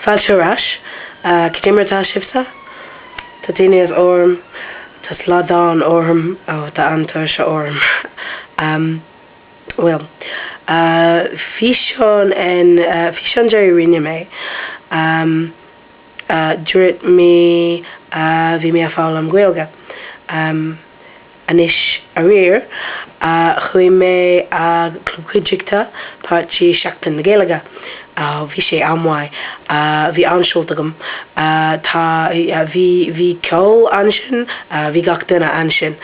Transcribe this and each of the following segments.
Fáilte ar ais. Cad é mar atá sibhse? Tá tinneas orm, tá slaghdán orm, ó tá an-tuirse orm. Bhuel, físeán an físeán deiridh a rinne mé, dúirt mé bhí mé ag foghlaim Gaeilge. Anois aréir chuaigh mé ag Club Cuideachta Páirtí Seachtain na Gaeilge. Bhí sé an-mhaith. Bhí an-sult agam. Tá bhí bhí ceol ansin, bhí gach duine ansin.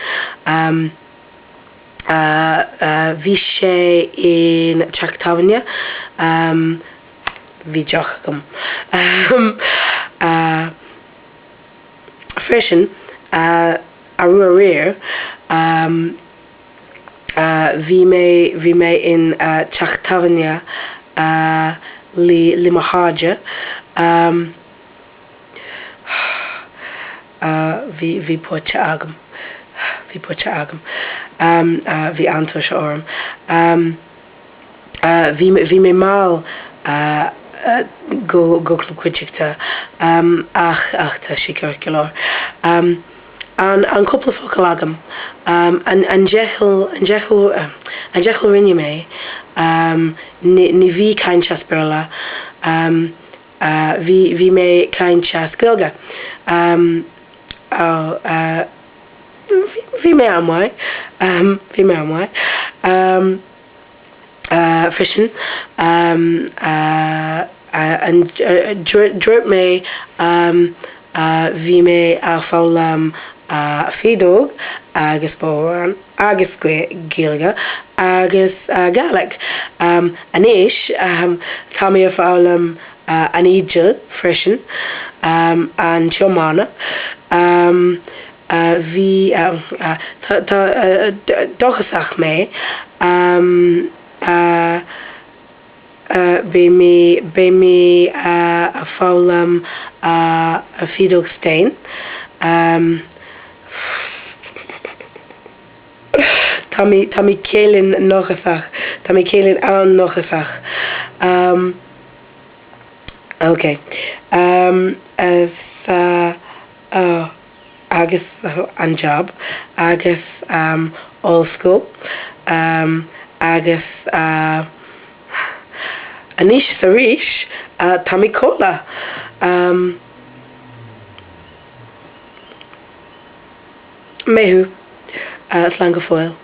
Bhí sé in teach tábhairne. Bhí deoch agam. Freisin, arú aréir, bhí mé, bhí mé in teach tábhairne le, le mo chairde. Bhí, bhí pota agam. Bhí pota agam. Bhí an-tuirse orm. Bhí, bhí mé mall go, go Club Cuideachta ach, ach tá sé ceart go leor. An, an cúpla focal agam, an, an deichiú, an deichiú, an deichiú rinne mé, ní, ní bhí caint as Béarla, bhí, bhí mé caint as Gaeilge. Bhí mé an-mhaith, bhí mé an-mhaith. Freisin, dúirt mé bhí mé ag foghlaim feadóg agus bodhrán agus Gaeilge agus Gàidhlig. Anois tá mé ag foghlaim an fhidil freisin, an tiomána. Bhí, tá, tá, dóchasach mé, beidh mé, beidh mé a foghlaim feadóg stáin. Tá mé, tá mé céilin ndóchasach, tá mé céilin an-dóchasach. Ok. Sa. agus an job agus ollscoil agus anois is arís tá mé codladh. Maith thú. Slán go fóill.